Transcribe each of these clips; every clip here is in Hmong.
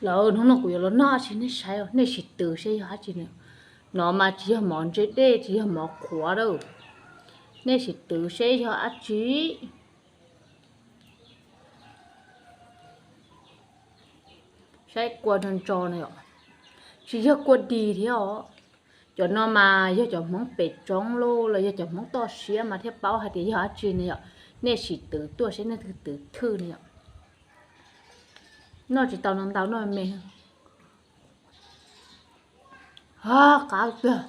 Lawv, hnub no kuv yuav los noj dab tsi nej saib, nej sim twv seb yog dab tsi no. No mas tsis yog mov ntse dej, tsis yog mov qhuav lawm. Nej sim twv seb yog dab tsi. Saib kua ntso ntso na yom. Tsis yog kua dis thiab os. Cov no mas yog cov Hmoob pem tsoov los los yog cov Hmoob toj siab mas thiaj paub hais tias yog dab tsi na yom. Nej sim twv tuaj seb nej twv thwj na yom. Noj tsis tau no ntau, noj me. Qab tiag.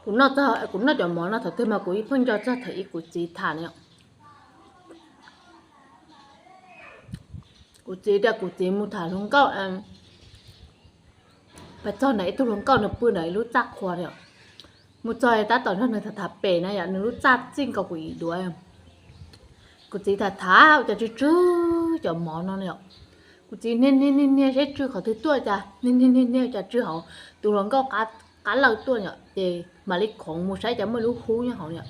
Kuv noj, kuv noj cov mov no thaum twg mas kuv yeej pheej nco txog thaum ub kuv txiv tham na. Kuv txiv tias kuv txiv mus tham hluas nkauj, pais txog ntawm ib tug hluas nkauj nws pw ntawm ib lub txaj qhua na. Mus txog tab tom nrog nws tham tham pem na yom, nws lub txaj txij nkaus kuv ib duav. Kuv txiv tham tham ua cas tsw tsw cov mov no na yom. Kuv txiv niag niag niag niag saib tsw qhov twg tuaj cas niag niag niag niag cas tsw hauv tus hluas nkauj qab lawj tuaj yom, ces mam li khoov mus saib cas muaj lub hub nyob hauv yom.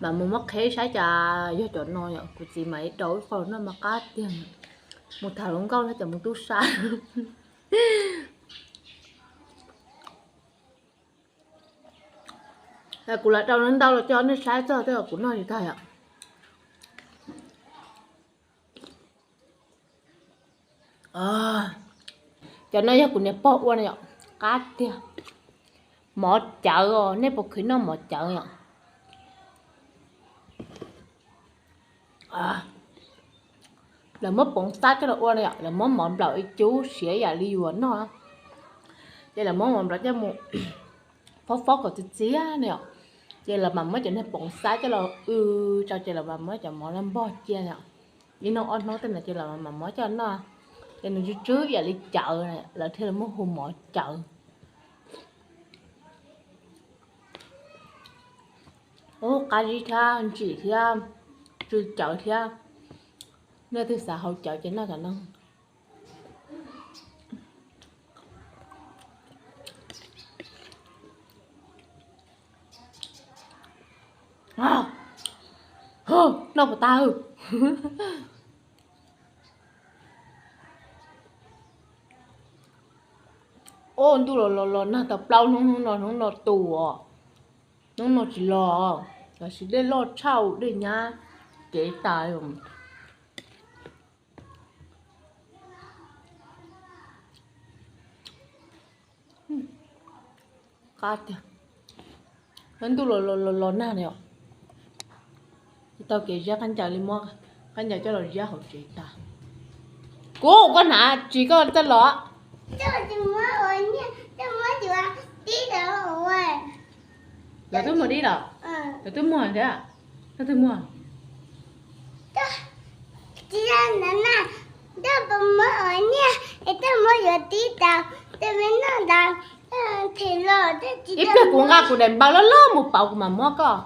Mam mus muab qheb saib cas yog cov no yom. Kuv txiv mam li rau ib qho noj mas qab tiag. Mus tham hluas nkauj no ces mus tub sab. Kuv lam rau ntau los coj nej saib txog tej kuv noj tsis tag yom. Cov no yog kuv niam pog ua na yom, qab tiag. Mov cawv os, nej puas khwv noj mov cawv yom? Lawv muab poov xab coj los ua na yom, lawv muab mov nplaum ib cub siav yam li yuav noj, ces lawv muab mov nplaum coj mus fob fob kom txias txias na yom, ces lawv mam muab cov niag poov xab coj los w rau ces lawv mam muab cov mov no npog cia yom. Ib hnub ob hnub tej ntawd ces lawv mam muab coj noj, ces nws tsw tsw yam li cawv, lawv thiaj li muab hu mov cawv. Ub, qab zib thiab ntsim thiab tsw cawv thiab. Nej leej twg xav haus cawv ces noj cov no. Noj puas tag? Ub, ntuj los los los nag tau plaub hnub, hnub no hnub no tu os. Hnub no tsis los, los sis dej loj tshaj, dej nyab kev tas. Qab tiag. Ntuj los los los nag na yom. Tsis tau kev ziab, qaib ncaws li muab qaib ncaws coj los ziab hauv tsev tas. Kuv, koj hnav tsis koj txawj los. Lawv twb muag dib lawm. Lawv twb muag thiab. Koj twb muag. Ib pliag kuv nqa kuv daim npaws loj loj mus pauv kuv mam muab koj.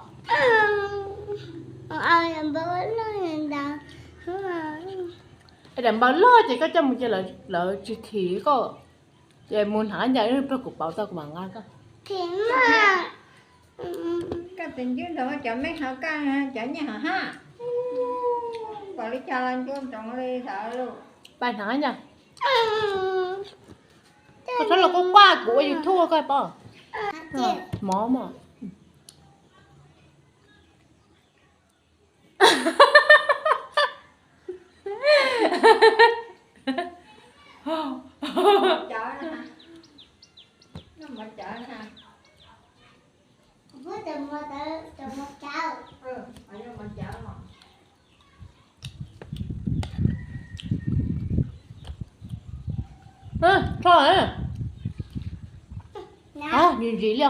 Daim npaws loj ces koj coj mus ces lawv tsis thim koj. Ces mus hnav ncaws ib pliag kuv pauv tau kuv mam nqa koj. Koj tus ncwb ntawd cov me hov kaj cov nyiaj hov hab. Npaum li cas los ncua ntsoov li ntawd lauj. Pais hnav ncaws. Koj txhob los quaj quaj, kuv ua YouTube koj paub. Mov mas. Txhob ntsim ntsim li.